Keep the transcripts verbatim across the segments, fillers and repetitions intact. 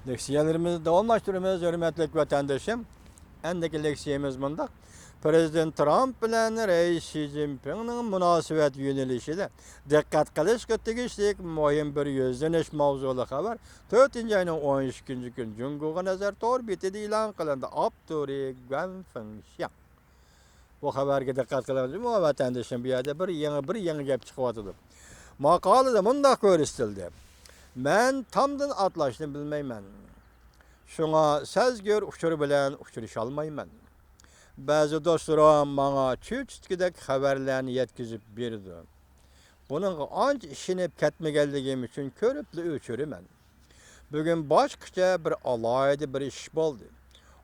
لېكسىيەلىرىمىزنى داۋاملاشتۇرىمىز، ھۆرمەتلىك ۋەتەندىشىم. ئەندىكى لېكسىيەمىز مۇنداق. پىرېزىدېنت ترامپ بىلەن رەئىس شى جىنپىڭنىڭ مۇناسىۋەت يۆنىلىشىدە دىققەت قىلىشقا تېگىشلىك مۇھىم بىر يۈزلىنىش ماۋزۇلۇق خەۋەر تۆتىنچى ئاينىڭ ئون ئىككىنچى كۈنى جۇڭگوغا نەزەر تور بېتىدە ئېلان قىلىندى. ئاپتورى گۇەن فېڭشياڭ. بۇ خەۋەرگە دىققەت قىلىڭىز، مۇ ۋەتەندىشىم، بۇ يەردە بىر يېڭى، بىر يېڭى گەپ چىقىۋاتىدۇ. ماقالىدە مۇنداق كۆرسىتىلدى: مەن تامدىن ئاتلاشنى بىلمەيمەن. شۇڭا سەزگۈر ئۇچۇر بىلەن ئۇچرىشالمايمەن. بەزى دوستلىرىم ماڭا چۆچۈتكۈدەك خەۋەرلەرنى يەتكۈزۈپ بېرىدۇ. بۇنىڭغا ئانچە ئىشىنىپ كەتمىگەنلىكىم ئۈچۈن كۆرۈپلا ئۆچۈرىمەن. بۈگۈن باشقىچە بىر ئالاھىدە بىر ئىش بولدى.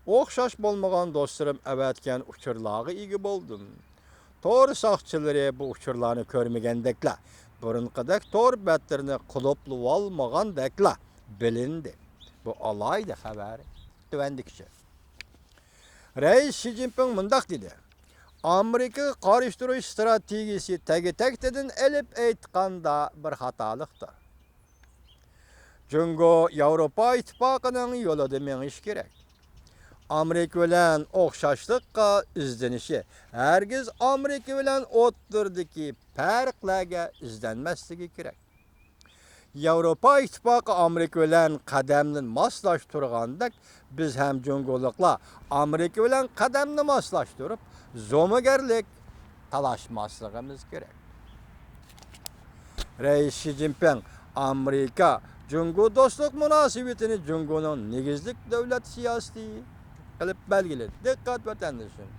ئوخشاش بولمىغان دوستلىرىم ئەۋەتكەن ئۇچۇرلارغا ئىگە بولدۇم. تور ساقچىلىرى بۇ ئۇچۇرلارنى كۆرمىگەندەكلا، بۇرۇنقىدەك تور بەتلىرىنى قۇلۇپلىۋالمىغاندەكلا بىلىندى. بۇ ئالاھىدە خەۋەر تۆۋەندىكىچە. رەئىس شى جىنپىڭ مۇنداق دېدى: ئامېرىكىغا قارشى تۇرۇش ئىستراتېگىيىسى تەگە-تەكتىدىن ئېلىپ ئېيتقاندا بىر خاتالىقتۇر. جۇڭگو ياۋروپا ئىتتىپاقىنىڭ يولىدا مېڭىشى كېرەك. ئامېرىكا بىلەن ئوخشاشلىققا ئىزدىنىشى، ھەرگىز ئامېرىكا بىلەن ئوتتۇرىدىكى پەرقلەرگە ئىزدەنمەسلىكى كېرەك. ياۋروپا ئىتتىپاقى ئامېرىكا بىلەن قەدەمنى ماسلاشتۇرغاندەك، بىز ھەم جۇڭگولۇقلار ئامېرىكا بىلەن قەدەمنى ماسلاشتۇرۇپ، زومىگەرلىك تالاشماسلىقىمىز كېرەك. رەئىس شى جىنپىڭ ئامېرىكا جۇڭگو دوستلۇق مۇناسىۋىتىنى جۇڭگونىڭ نېگىزلىك دۆلەت سىياسىتى قىلىپ بەلگىلىدى. دىققەت، ۋەتەندىشىم!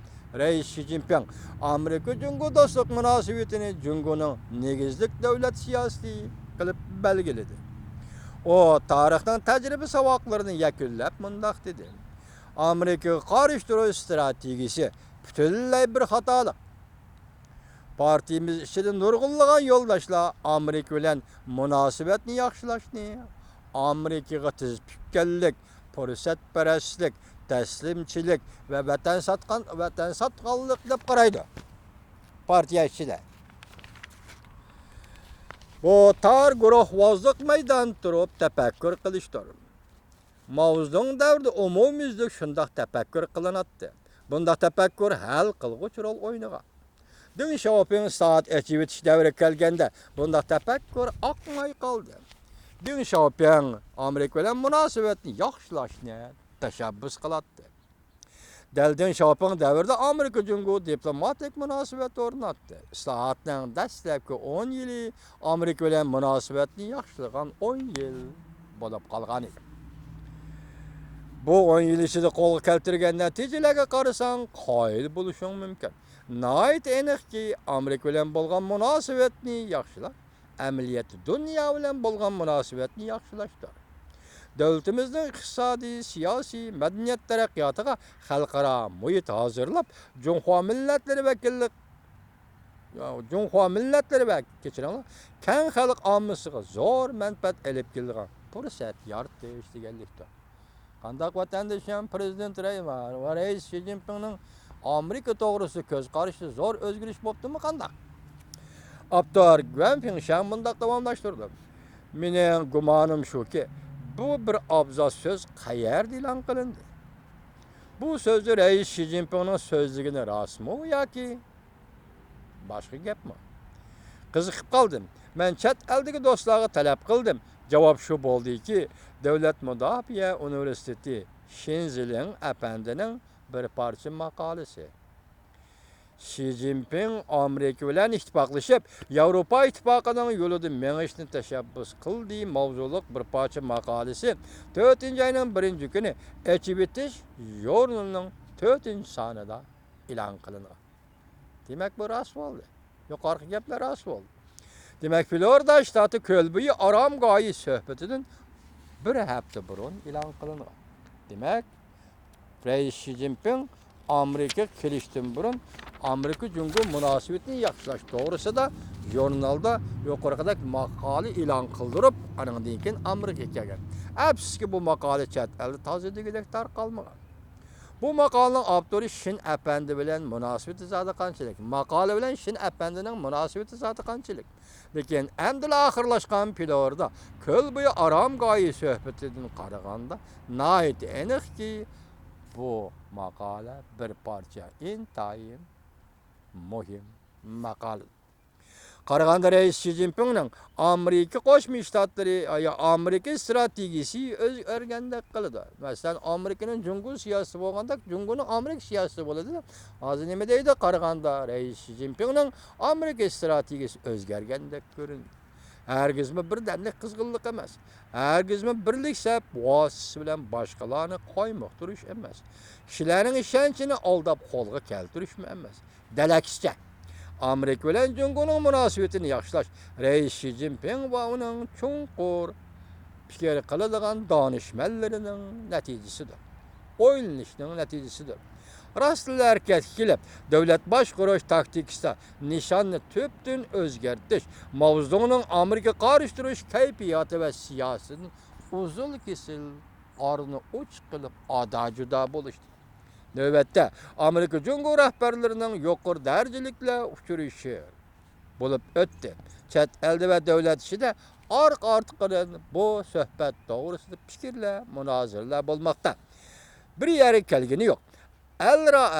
رەئىس شى جىنپىڭ ئامېرىكا جۇڭگو دوستلۇق مۇناسىۋىتىنى جۇڭگونىڭ نېگىزلىك دۆلەت سىياسىتى قىلىپ بەلگىلىدى. ئۇ تارىخنىڭ تەجرىبە ساۋاقلىرىنى يەكۈنلەپ مۇنداق دېدى: ئامېرىكىغا قارشى تۇرۇش ئىستراتېگىيىسى پۈتۈنلەي بىر خاتالىق. پارتىيىمىز ئىچىدە نۇرغۇنلىغان يولداشلار ئامېرىكا بىلەن مۇناسىۋەتنى ياخشىلاشنى ئامېرىكىغا تىز پۈككەنلىك، پۇرسەتپەرەسلىك، تەسلىمچىلىك ۋە ۋەتەن ساتقان، ۋەتەن ساتقانلىق دەپ قارايدۇ. پارتىيە ئىچىدە بۇ تار گۇرۇھۋازلىق مەيدان تۇرۇپ تەپەككۇر قىلىشتۇر. ماۋزېدۇڭ دەۋرىدە ئومۇميۈزلۈك شۇنداق تەپەككۇر قىلىناتتى. بۇنداق تەپەككۇر ھەل قىلغۇچ رول ئوينىغان. دېڭ شياۋپىڭ ئىسلاھات، ئېچىۋېتىش دەۋرىگە كەلگەندە، بۇنداق تەپەككۇر ئاقماي قالدى. دېڭ شياۋپىڭ ئامېرىكا بىلەن مۇناسىۋەتنى ياخشىلاشنى تەشەببۇس قىلاتتى. دەل دېڭ شياۋپىڭ دەۋرىدە ئامېرىكا جۇڭگو دىپلوماتىك مۇناسىۋەت ئورناتتى. ئىسلاھاتنىڭ دەسلەپكى ئون يىلى ئامېرىكا بىلەن مۇناسىۋەتنى ياخشىلىغان ئون يىل بولۇپ قالغان ئىدى. بۇ ئون يىل ئىچىدە قولغا كەلتۈرگەن نەتىجىلەرگە قارىساڭ، قايىل بولۇشۇڭ مۇمكىن. ناھايىتى ئېنىقكى، ئامېرىكا بىلەن بولغان مۇناسىۋەتنى ياخشىلاش ئەمەلىيەتتە دۇنيا بىلەن بولغان مۇناسىۋەتنى ياخشىلاشتۇر. دۆلىتىمىزنىڭ ئىقتىسادىي، سىياسىي، مەدەنىيەت تەرەققىياتىغا خەلقئارا مۇھىت ھازىرلاپ، جۇڭخۇا مىللەتلىرى ۋەكىللىك، جۇڭخۇا مىللەتلىرى ۋە، كەچۈرۈڭلار، كەڭ خەلق ئاممىسىغا زور مەنپەئەت ئېلىپ كېلىدىغان پۇرسەت يارىتىش دېگەنلىكتۇر. قانداق ۋەتەندىشىم، پىرېزىدېنت رەي-، ۋە رەئىس شى جىنپىڭنىڭ ئامېرىكا توغرىسىدا كۆز قارىشىدا زور ئۆزگىرىش بوپتۇمۇ قانداق؟ ئاپتور گۇەن فېڭشياڭ مۇنداق داۋاملاشتۇردى: مېنىڭ گۇمانىم شۇكى، بۇ بىر ئابزاس سۆز قەيەردە ئېلان قىلىندى؟ بۇ سۆزدە رەئىس شى جىنپىڭنىڭ سۆزلىگىنى راستمۇ ياكى باشقا گەپمۇ؟ قىزىقىپ قالدىم. مەن چەت ئەلدىكى دوستلارغا تەلەپ قىلدىم. جاۋاب شۇ بولدىكى، دۆلەت مۇداپىئە ئۇنىۋېرسىتېتى شىنزىلىڭ ئەپەندىنىڭ بىر پارچە ماقالىسى. شى جىنپىڭ ئامېرىكا بىلەن ئىتتىپاقلىشىپ، ياۋروپا ئىتتىپاقىنىڭ يولىدا مېڭىشنى تەشەببۇس قىلدى ماۋزۇلۇق بىر پارچە ماقالىسى تۆتىنچى ئاينىڭ بىرىنچى كۈنى ئېچىۋېتىش ژۇرنىلىنىڭ تۆتىنچى سانىدا ئېلان قىلىنغان. دېمەك، بۇ راست بولدى. يۇقىرىقى گەپلەر راست بولدى. دېمەك، فلورىدا شتاتى كۆل بويى ئارامگاھى سۆھبىتىدىن بىر ھەپتە بۇرۇن ئېلان قىلىنغان. دېمەك، رەئىس شى جىنپىڭ ئامېرىكىغا كېلىشتىن بۇرۇن ئامېرىكا جۇڭگو مۇناسىۋىتىنى ياخشىلاش توغرىسىدا ژۇرنالدا يۇقىرىقىدەك ماقالە ئېلان قىلدۇرۇپ، ئانىڭدىن كېيىن ئامېرىكىغا كەلگەن. ئەپسۇسكى، بۇ ماقالە چەت ئەلدە تازا دېگۈدەك تارقالمىغان. بۇ ماقالىنىڭ ئاپتورى شىن ئەپەندى بىلەن مۇناسىۋىتى زادى قانچىلىك؟ ماقالە بىلەن شىن ئەپەندىنىڭ مۇناسىۋىتى زادى قانچىلىك؟ لېكىن ئەمدىلا ئاخىرلاشقان پىلوردا كۆل بويى ئارامگاھى سۆھبىتىدىن قارىغاندا، ناھايىتى ئېنىقكى، بۇ ماقالە بىر پارچە ئىنتايىن مۇھىم ماقالە. قارىغاندا رەئىس شى جىنپىڭنىڭ ئامېرىكا قوشما شتاتلىرى، يا ئامېرىكا ئىستراتېگىيىسى ئۆزگەرگەندەك قىلىدۇ. مەسىلەن، ئامېرىكىنىڭ جۇڭگو سىياسىتى بولغاندەك، جۇڭگونىڭ ئامېرىكا سىياسىتى بولىدۇ. ھازىر نېمە دەيدۇ؟ قارىغاندا رەئىس شى جىنپىڭنىڭ ئامېرىكا ئىستراتېگىيىسى ئۆزگەرگەندەك كۆرۈنىدۇ. ھەرگىزمۇ بىردەملىك قىزغىنلىق ئەمەس. ھەرگىزمۇ بىرلىك سەپ ۋاسىتىسى بىلەن باشقىلارنى قايمۇقتۇرۇش ئەمەس. كىشىلەرنىڭ ئىشەنچىنى ئالداپ قولغا كەلتۈرۈشمۇ ئەمەس. دەل ئەكسىچە، ئامېرىكا بىلەن جۇڭگونىڭ مۇناسىۋىتىنى ياخشىلاش رەئىس شى جىنپىڭ ۋە ئۇنىڭ چوڭقۇر پىكىر قىلىدىغان دانىشمەنلىرىنىڭ نەتىجىسىدۇر. ئويلىنىشنىڭ نەتىجىسىدۇر. راستلا ھەرىكەتكە كېلىپ، دۆلەت باشقۇرۇش تاكتىكىسىدا نىشاننى تۈپتىن ئۆزگەرتىش، ماۋزېدۇڭنىڭ ئامېرىكىغا قارشى تۇرۇش كەيپىياتى ۋە سىياسىتىدىن ئۇزۇل-كېسىل، ئارىنى ئوچۇق قىلىپ ئادا-جۇدا بولۇشتۇر. نۆۋەتتە، ئامېرىكا جۇڭگو رەھبەرلىرىنىڭ يۇقىرى دەرىجىلىكلەر ئۇچرىشىشى بولۇپ ئۆتتى. چەت ئەلدە ۋە دۆلەت ئىچىدە ئارقا-ئارتۇقىدىن بۇ سۆھبەت توغرىسىدا پىكىرلەر، مۇنازىرىلەر بولماقتا. بىر يەرگە كەلگىنى يوق. ئەل را-،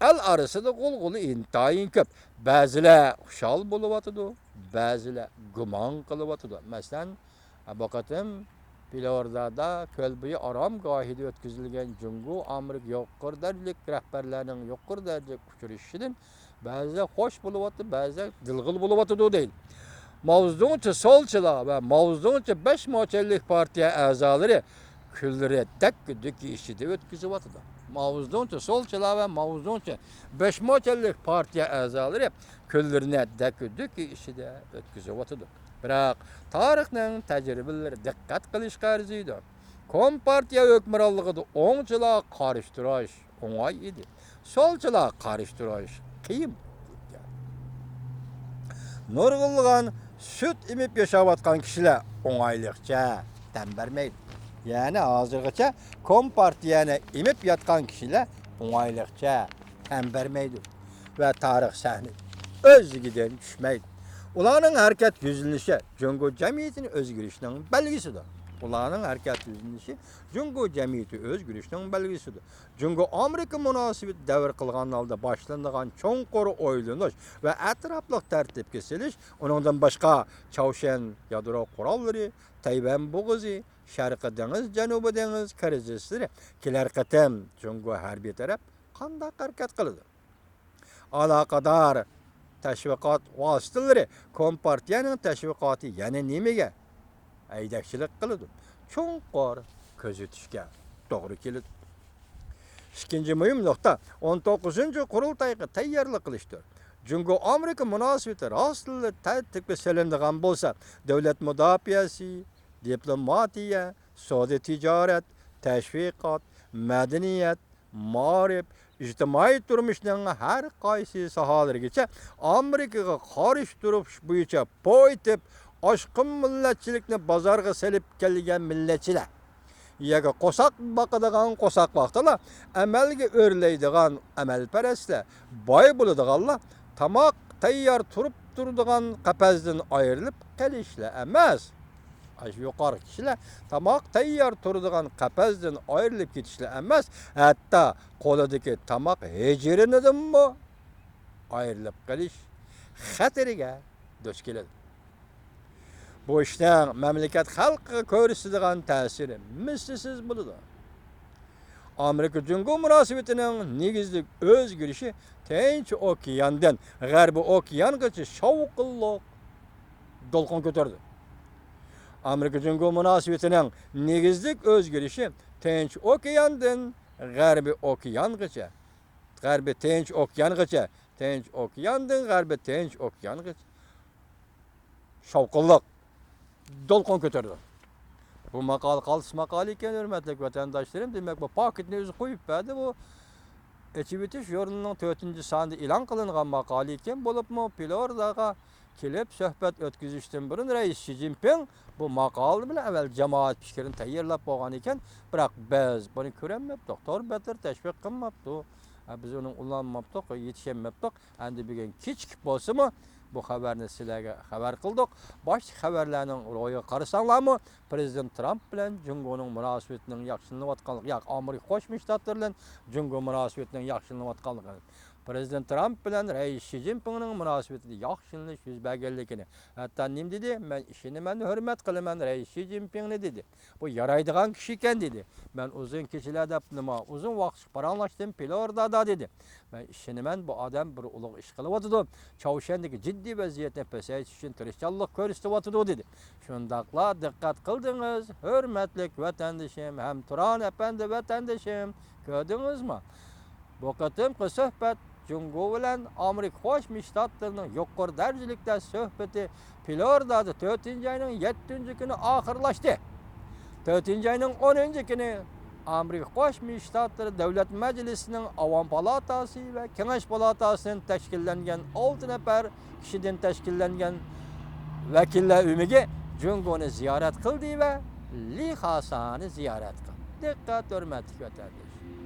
ئەل ئارىسىدا غۇلغۇلا ئىنتايىن كۆپ. بەزىلەر خۇشال بولۇۋاتىدۇ، بەزىلەر گۇمان قىلىۋاتىدۇ. مەسىلەن، بۇ قېتىم پىلوردادا كۆل بويى ئارامگاھىدا ئۆتكۈزۈلگەن جۇڭگو ئامېرىكا يۇقىرى دەرىجىلىك رەھبەرلەرنىڭ يۇقىرى دەرىجىلىك ئۇچرىشىشىدىن بەزىلەر خوش بولۇۋاتىدۇ، بەزىلەر دىلغىل بولۇۋاتىدۇ دەيدۇ. ماۋزېدۇڭچى سولچىلار ۋە ماۋزېدۇڭچى بەش ماچەنلىك پارتىيە ئەزالىرى كۈنلىرى دەككە-دۈككە ئىچىدە ئۆتكۈزۈۋاتىدۇ. ماۋزېدۇڭچى سولچىلار ۋە ماۋزېدۇڭچى بەش ماچەنلىك پارتىيە ئەزالىرى كۈنلىرىنى دەككە-دۈككە ئىچىدە ئۆتكۈزۈۋاتىدۇ. بىراق، تارىخنىڭ تەجرىبىلىرى دىققەت قىلىشقا ئەرزىيدۇ. كومپارتىيە ھۆكۈمرانلىقىدا ئوڭچىلار قارشى تۇرۇش ئوڭاي ئىدى. سولچىلار قارشى تۇرۇش قىيىن. نۇرغۇنلىغان سۈت ئېمىپ ياشاۋاتقان كىشىلەر ئوڭايلىقچە تەن بەرمەيدۇ. يەنى ھازىرغىچە كومپارتىيەنى ئېمىپ ياتقان كىشىلەر ئوڭايلىقچە تەن بەرمەيدۇ ۋە تارىخ سەھنىدىن ئۆزلۈكىدىن چۈشمەيدۇ. ئۇلارنىڭ ھەرىكەت يۈزلىنىشى جۇڭگو جەمئىيىتىنى ئۆزگىرىشنىڭ بەلگىسىدۇر. ئۇلارنىڭ ھەرىكەت يۈزلىنىشى جۇڭگو جەمئىيىتى ئۆزگىرىشنىڭ بەلگىسىدۇر. جۇڭگو ئامېرىكا مۇناسىۋىتى دەۋر قىلغان ھالدا باشلىنىدىغان چوڭقۇر ئويلىنىش ۋە ئەتراپلىق تەرتىپكە سېلىش، ئۇنىڭدىن باشقا، چاۋشيەن يادرو قوراللىرى، تەيۋەن بوغۇزى، شەرقىي دېڭىز، جەنۇبىي دېڭىز كىرىزىسلىرى كېلەر قېتىم جۇڭگو ھەربىي تەرەپ قانداق ھەرىكەت قىلىدۇ؟ ئالاقىدار تەشۋىقات ۋاسىتىلىرى كومپارتىيەنىڭ تەشۋىقاتى يەنە نېمىگە ھەيدەكچىلىك قىلىدۇ؟ چوڭقۇر كۆزىتىشكە توغرا كېلىدۇ. ئىككىنچى مۇھىم نۇقتا، ئون توققۇزىنچى قۇرۇلتايغا تەييارلىق قىلىشتۇر. جۇڭگو ئامېرىكا مۇناسىۋىتى راستلا تەرتىپكە سېلىنىدىغان بولسا، دۆلەت مۇداپىئەسى، دىپلوماتىيە، سودا تىجارەت، تەشۋىقات، مەدەنىيەت، مائارىپ، ئىجتىمائىي تۇرمۇشنىڭ ھەر قايسى ساھەلىرىگىچە ئامېرىكىغا قارشى تۇرۇش بويىچە پو ئېتىپ، ئاشقۇن مىللەتچىلىكنى بازارغا سېلىپ كەلگەن مىللەتچىلەر، يەرگە قورساق باقىدىغان قورساق باقتىلار، ئەمەلگە ئۆرلەيدىغان ئەمەلپەرەسلەر، باي بولىدىغانلار، تاماق تەييار تۇرۇپ تۇرىدىغان قەپەستىن ئايرىلىپ قېلىشلا ئەمەس، ئاشۇ يۇقىرىقى كىشىلەر تاماق تەييار تۇرىدىغان قەپەستىن ئايرىلىپ كېتىشلا ئەمەس، ھەتتا قولىدىكى تاماق ھىجىرىنىدىنمۇ ئايرىلىپ قېلىش خەتىرىگە دۇچ كېلىدۇ. بۇ ئىشنىڭ مەملىكەت خەلقىگە كۆرسىتىدىغان تەسىرى مىسلىسىز بولىدۇ. ئامېرىكا جۇڭگو مۇناسىۋىتىنىڭ نېگىزلىك ئۆزگىرىشى تىنچ ئوكياندىن غەربىي ئوكيانغىچە شاۋقۇنلۇق دولقۇن كۆتۈردى. ئامېرىكا جۇڭگو مۇناسىۋىتىنىڭ نېگىزلىك ئۆزگىرىشى تىنچ ئوكياندىن غەربىي ئوكيانغىچە، غەربىي تىنچ ئوكيانغىچە، تىنچ ئوكياندىن غەربىي تىنچ ئوكيانغىچە شاۋقۇنلۇق دولقۇن كۆتۈرىدۇ. بۇ ماقالە قالتىس ماقالە ئىكەن، ھۆرمەتلىك ۋەتەنداشلىرىم. دېمەك، بۇ پاكىتنى ئۆزى قويۇپ بەردى. بۇ ئېچىۋېتىش ژۇرنىلىنىڭ تۆتىنچى سانىدا ئېلان قىلىنغان ماقالە ئىكەن. بولۇپمۇ پىلورداغا كېلىپ سۆھبەت ئۆتكۈزۈشتىن بۇرۇن رەئىس شى جىنپىڭ بۇ ماقالە بىلەن ئەۋۋەل جامائەت پىكرىنى تەييارلاپ بولغان ئىكەن، بىراق بىز بۇنى كۆرەلمەپتۇق، تور بەتلىرى تەشۋىق قىلماپتۇ. ھە، بىز ئۇنى ئۇلانماپتۇق، يېتىشەلمەپتۇق. ئەمدى بۈگۈن كېچىكىپ بولسىمۇ، بۇ خەۋەرنى سىلەرگە خەۋەر قىلدۇق. باشقا خەۋەرلەرنىڭ روھىغا قارىساڭلارمۇ، پىرېزىدېنت ترامپ بىلەن جۇڭگونىڭ مۇناسىۋىتىنىڭ ياخشىلىنىۋاتقانلىقى، ياق، ئامېرىكا قوشما شتاتلىرى بىلەن جۇڭگو مۇناسىۋىتىنىڭ ياخشىلىنىۋاتقانلىقى، پىرېزىدېنت ترامپ بىلەن رەئىس شى جىنپىڭنىڭ مۇناسىۋىتىدە ياخشىلىنىش يۈز بەرگەنلىكىنى، ھەتتا نېمە دېدى؟ مەن ئىشىنىمەن، ھۆرمەت قىلىمەن رەئىس شى جىنپىڭنى، دېدى. بۇ يارايدىغان كىشى ئىكەن، دېدى. مەن ئۇزۇن كېچىلەر دەپ نېمە، ئۇزۇن ۋاقىت پاراڭلاشتىم پىلوردادا، دېدى. مەن ئىشىنىمەن، بۇ ئادەم بىر ئۇلۇغ ئىش قىلىۋاتىدۇ. چاۋشيەندىكى جىددىي ۋەزىيەتنى پەسەيتىش ئۈچۈن تىرىشچانلىق كۆرسىتىۋاتىدۇ، دېدى. شۇنداقلا دىققەت قىلدىڭىز، ھۆرمەتلىك ۋەتەندىشىم ھەم تۇران ئەپەندى ۋەتەندىشىم، كۆردىڭىزمۇ؟ بۇ قېتىمقى سۆھبەت جۇڭگو بىلەن ئامېرىكا قوشما شتاتلىرىنىڭ يۇقىرى دەرىجىلىك سۆھبىتى پىلوردادا تۆتىنچى ئاينىڭ يەتتىنچى كۈنى ئاخىرلاشتى. تۆتىنچى ئاينىڭ ئونىنچى كۈنى ئامېرىكا قوشما شتاتلىرى دۆلەت مەجلىسىنىڭ ئاۋام پالاتاسى ۋە كېڭەش پالاتاسىدىن تەشكىللەنگەن ئالتە نەپەر كىشىدىن تەشكىللەنگەن ۋەكىللەر ئۆمىكى جۇڭگونى زىيارەت قىلدى ۋە لى خاسانى زىيارەت قىلدى. دىققەت، ھۆرمەتلىك ۋەتەنداش!